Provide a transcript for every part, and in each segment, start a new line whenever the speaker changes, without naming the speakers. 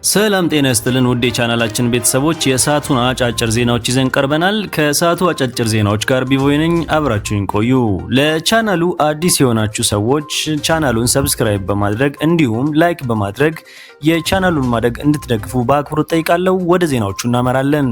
ሰላም ጤና ይስጥልን ውድ የቻናላችን ቤተሰቦች፣ የሰዓቱን አጫጭር ዜናዎች ይዘን ቀርበናል። ከሰዓቱ አጫጭር ዜናዎች ጋር ቢቮይ ነኝ፣ አብራችሁን ቆዩ። ለቻናሉ አዲስ የሆናችሁ ሰዎች ቻናሉን subscribe በማድረግ እንዲሁም like በማድረግ የቻናሉን ማደግ እንድትደግፉ በአክብሮት ጠይቃለሁ። ወደ ዜናዎቹ እናመራለን።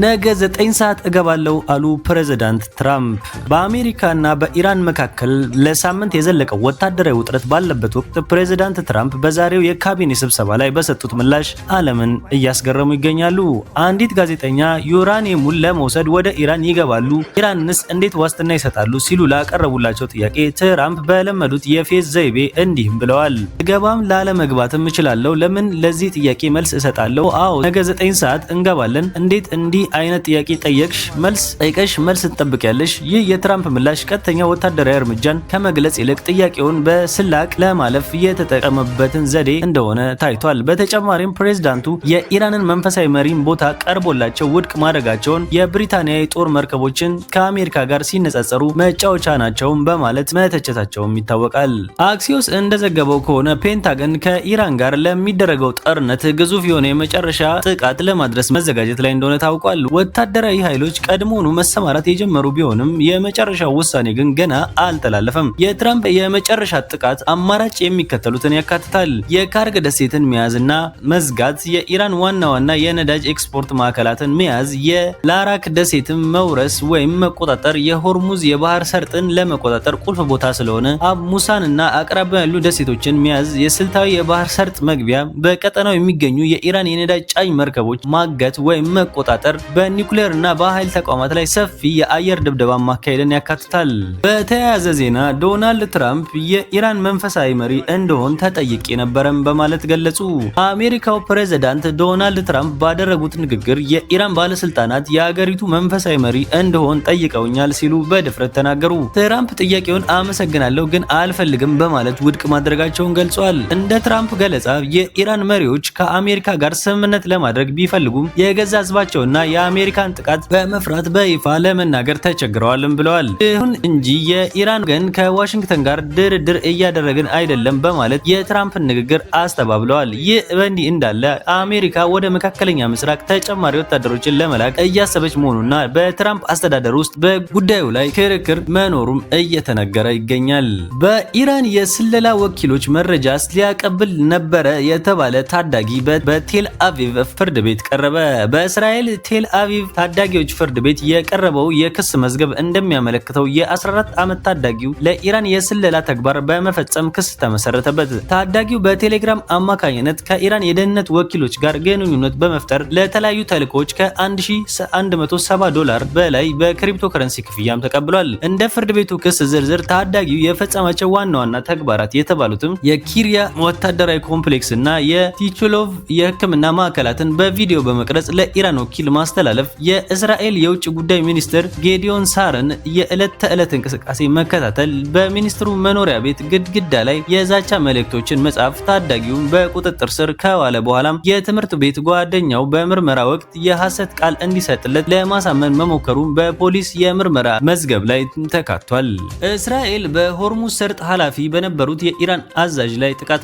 ነገ 9 ሰዓት እገባለሁ አሉ ፕሬዝዳንት ትራምፕ። በአሜሪካና በኢራን መካከል ለሳምንት የዘለቀው ወታደራዊ ውጥረት ባለበት ወቅት ፕሬዝዳንት ትራምፕ በዛሬው የካቢኔ ስብሰባ ላይ በሰጡት ምላሽ ዓለምን እያስገረሙ ይገኛሉ። አንዲት ጋዜጠኛ ዩራኒየሙን ለመውሰድ ወደ ኢራን ይገባሉ፣ ኢራንስ እንዴት ዋስትና ይሰጣሉ ሲሉ ላቀረቡላቸው ጥያቄ ትራምፕ በለመዱት የፌዝ ዘይቤ እንዲህም ብለዋል። ገባም ላለመግባትም እችላለሁ። ለምን ለዚህ ጥያቄ መልስ እሰጣለሁ? አዎ፣ ነገ 9 ሰዓት እንገባለን። እንዴት እንዲህ አይነት ጥያቄ ጠየቅሽ መልስ ጠይቀሽ መልስ ትጠብቂያለሽ? ይህ የትራምፕ ምላሽ ቀጥተኛ ወታደራዊ እርምጃን ከመግለጽ ይልቅ ጥያቄውን በስላቅ ለማለፍ የተጠቀመበትን ዘዴ እንደሆነ ታይቷል። በተጨማሪም ፕሬዝዳንቱ የኢራንን መንፈሳዊ መሪን ቦታ ቀርቦላቸው ውድቅ ማድረጋቸውን፣ የብሪታንያ የጦር መርከቦችን ከአሜሪካ ጋር ሲነጻጸሩ መጫወቻ ናቸውም በማለት መተቸታቸውም ይታወቃል። አክሲዮስ እንደዘገበው ከሆነ ፔንታገን ከኢራን ጋር ለሚደረገው ጦርነት ግዙፍ የሆነ የመጨረሻ ጥቃት ለማድረስ መዘጋጀት ላይ እንደሆነ ታውቋል። ወታደራዊ ኃይሎች ቀድሞውኑ መሰማራት የጀመሩ ቢሆንም የመጨረሻው ውሳኔ ግን ገና አልተላለፈም። የትራምፕ የመጨረሻ ጥቃት አማራጭ የሚከተሉትን ያካትታል። የካርግ ደሴትን መያዝና መዝጋት፣ የኢራን ዋና ዋና የነዳጅ ኤክስፖርት ማዕከላትን መያዝ፣ የላራክ ደሴትን መውረስ ወይም መቆጣጠር፣ የሆርሙዝ የባህር ሰርጥን ለመቆጣጠር ቁልፍ ቦታ ስለሆነ አብ ሙሳንና አቅራቢያ ያሉ ደሴቶችን መያዝ፣ የስልታዊ የባህር ሰርጥ መግቢያ፣ በቀጠናው የሚገኙ የኢራን የነዳጅ ጫኝ መርከቦች ማገት ወይም መቆጣጠር፣ በኒውክሌር እና በኃይል ተቋማት ላይ ሰፊ የአየር ድብደባ ማካሄድን ያካትታል። በተያያዘ ዜና ዶናልድ ትራምፕ የኢራን መንፈሳዊ መሪ እንደሆን ተጠይቄ ነበረም በማለት ገለጹ። አሜሪካው ፕሬዝዳንት ዶናልድ ትራምፕ ባደረጉት ንግግር የኢራን ባለስልጣናት የአገሪቱ መንፈሳዊ መሪ እንደሆን ጠይቀውኛል ሲሉ በድፍረት ተናገሩ። ትራምፕ ጥያቄውን አመሰግናለሁ ግን አልፈልግም በማለት ውድቅ ማድረጋቸውን ገልጿል። እንደ ትራምፕ ገለጻ የኢራን መሪዎች ከአሜሪካ ጋር ስምምነት ለማድረግ ቢፈልጉም የገዛ ህዝባቸውና የአሜሪካን ጥቃት በመፍራት በይፋ ለመናገር ተቸግረዋልም ብለዋል። ይሁን እንጂ የኢራን ግን ከዋሽንግተን ጋር ድርድር እያደረግን አይደለም በማለት የትራምፕን ንግግር አስተባብለዋል። ይህ በእንዲህ እንዳለ አሜሪካ ወደ መካከለኛ ምስራቅ ተጨማሪ ወታደሮችን ለመላክ እያሰበች መሆኑና በትራምፕ አስተዳደር ውስጥ በጉዳዩ ላይ ክርክር መኖሩም እየተነገረ ይገኛል። በኢራን የስለላ ወኪሎች መረጃ ሊያቀብል ነበረ የተባለ ታዳጊ በቴል አቪቭ ፍርድ ቤት ቀረበ። በእስራኤል ቴል አቪቭ ታዳጊዎች ፍርድ ቤት የቀረበው የክስ መዝገብ እንደሚያመለክተው የ14 ዓመት ታዳጊው ለኢራን የስለላ ተግባር በመፈጸም ክስ ተመሰረተበት። ታዳጊው በቴሌግራም አማካኝነት ከኢራን የደህንነት ወኪሎች ጋር ግንኙነት በመፍጠር ለተለያዩ ተልእኮዎች ከ1170 ዶላር በላይ በክሪፕቶከረንሲ ክፍያም ተቀብሏል። እንደ ፍርድ ቤቱ ክስ ዝርዝር ታዳጊው የፈጸማቸው ዋና ዋና ተግባራት የተባሉትም የኪሪያ ወታደራዊ ኮምፕሌክስ እና የቲቹሎቭ የሕክምና ማዕከላትን በቪዲዮ በመቅረጽ ለኢራን ወኪል ማስተላለፍ፣ የእስራኤል የውጭ ጉዳይ ሚኒስትር ጌዲዮን ሳርን የዕለት ተዕለት እንቅስቃሴ መከታተል፣ በሚኒስትሩ መኖሪያ ቤት ግድግዳ ላይ የዛቻ መልእክቶችን መጻፍ። ታዳጊውን በቁጥጥር ስር ከዋለ በኋላም የትምህርት ቤት ጓደኛው በምርመራ ወቅት የሐሰት ቃል እንዲሰጥለት ለማሳመን መሞከሩን በፖሊስ የምርመራ መዝገብ ላይ ተካቷል። እስራኤል በሆርሙዝ ሰርጥ ኃላፊ በነበሩት የኢራን አዛዥ ላይ ጥቃት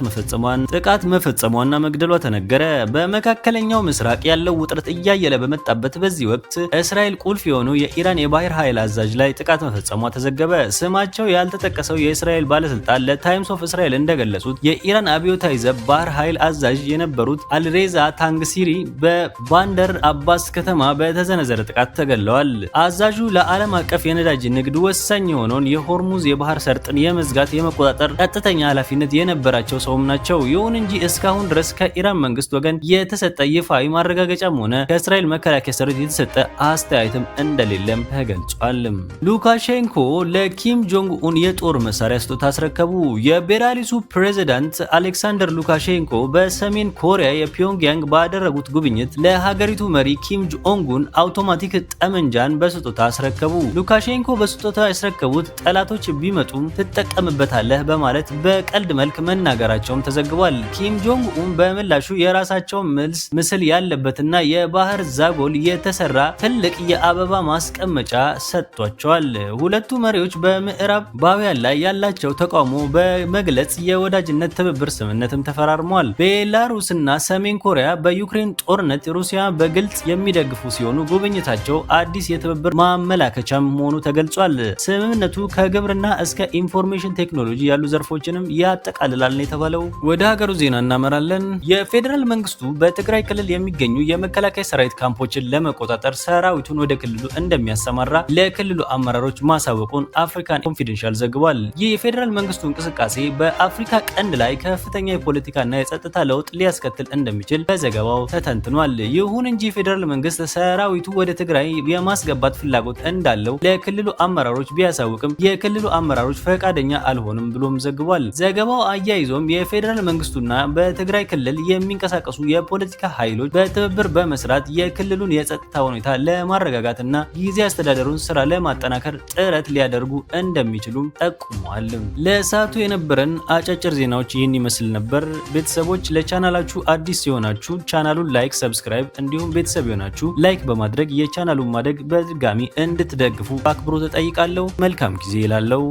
መፈጸሟና መግደሏ ተነገረ። በመካከለኛው ምስራቅ ያለው ውጥረት እያየለ በመጣበት በዚህ ወቅት እስራኤል ቁልፍ የሆኑ የኢራን የባህር ኃይል አዛዥ ላይ ጥቃት መፈጸሟ ተዘገበ። ስማቸው ያልተጠቀሰው የእስራኤል ባለስልጣን ለታይምስ ኦፍ እስራኤል እንደገለጹት የኢራን አብዮታዊ ዘብ ባህር ኃይል አዛዥ የነበሩት አልሬዛ ታንግሲሪ በባንደር አባስ ከተማ በተሰነዘረ ጥቃት ተገድለዋል። አዛዡ ለዓለም አቀፍ የነዳጅ ንግድ ወሳኝ የሆነውን የሆርሙዝ የባህር ሰርጥን የመዝጋት የመቆጣጠር ቀጥተኛ ኃላፊነት የነበራቸው ሰውም ናቸው። ይሁን እንጂ እስካሁን ድረስ ከኢራን መንግስት ወገን የተሰጠ ይፋዊ ማረጋገጫም ሆነ ከእስራኤል መከላከያ ሰራዊት የተሰጠ አስተያየትም እንደሌለም ተገልጿል። ሉካሼንኮ ለኪም ጆንግ ኡን የጦር መሳሪያ ስጦታ አስረከቡ። የቤላሩሱ ፕሬዝዳንት አሌክሳንደር ሉካሼንኮ በሰሜን ኮሪያ የፒዮንግያንግ ባደረጉት ጉብኝት ለሀገሪቱ መሪ ኪም ጆንግ ኡን አውቶማቲክ ጠመንጃን በስጦታ አስረከቡ። ሉካሼንኮ በስጦታ ያስረከቡት ጠላቶች ቢመጡም ትጠቀምበታለህ በማለት በቀልድ መልክ መናገራቸውም ተዘግቧል። ኪም ጆንግ ኡን በምላሹ የራሳቸውን ምስል ያለበትና የባህር ዛጎል ከቻርኮል የተሰራ ትልቅ የአበባ ማስቀመጫ ሰጥቷቸዋል። ሁለቱ መሪዎች በምዕራባውያን ላይ ያላቸው ተቃውሞ በመግለጽ የወዳጅነት ትብብር ስምምነትም ተፈራርመዋል። ቤላሩስና ሰሜን ኮሪያ በዩክሬን ጦርነት ሩሲያ በግልጽ የሚደግፉ ሲሆኑ ጉብኝታቸው አዲስ የትብብር ማመላከቻም መሆኑ ተገልጿል። ስምምነቱ ከግብርና እስከ ኢንፎርሜሽን ቴክኖሎጂ ያሉ ዘርፎችንም ያጠቃልላል ነው የተባለው። ወደ ሀገሩ ዜና እናመራለን። የፌዴራል መንግስቱ በትግራይ ክልል የሚገኙ የመከላከያ ሰራዊት ካምፖችን ለመቆጣጠር ሰራዊቱን ወደ ክልሉ እንደሚያሰማራ ለክልሉ አመራሮች ማሳወቁን አፍሪካን ኮንፊደንሻል ዘግቧል። ይህ የፌዴራል መንግስቱ እንቅስቃሴ በአፍሪካ ቀንድ ላይ ከፍተኛ የፖለቲካና የጸጥታ ለውጥ ሊያስከትል እንደሚችል በዘገባው ተተንትኗል። ይሁን እንጂ የፌዴራል መንግስት ሰራዊቱ ወደ ትግራይ የማስገባት ፍላጎት እንዳለው ለክልሉ አመራሮች ቢያሳውቅም የክልሉ አመራሮች ፈቃደኛ አልሆንም ብሎም ዘግቧል። ዘገባው አያይዞም የፌዴራል መንግስቱና በትግራይ ክልል የሚንቀሳቀሱ የፖለቲካ ኃይሎች በትብብር በመስራት የክልሉን የጸጥታ ሁኔታ ለማረጋጋትና ጊዜ አስተዳደሩን ስራ ለማጠናከር ጥረት ሊያደርጉ እንደሚችሉም ጠቁመዋል። ለሰዓቱ የነበረን አጫጭር ዜናዎች ይህን ይመስል ነበር። ቤተሰቦች ለቻናላችሁ አዲስ ሲሆናችሁ ቻናሉን like፣ subscribe እንዲሁም ቤተሰብ የሆናችሁ like በማድረግ የቻናሉን ማደግ በድጋሚ እንድትደግፉ በአክብሮት እጠይቃለሁ። መልካም ጊዜ ይላለው።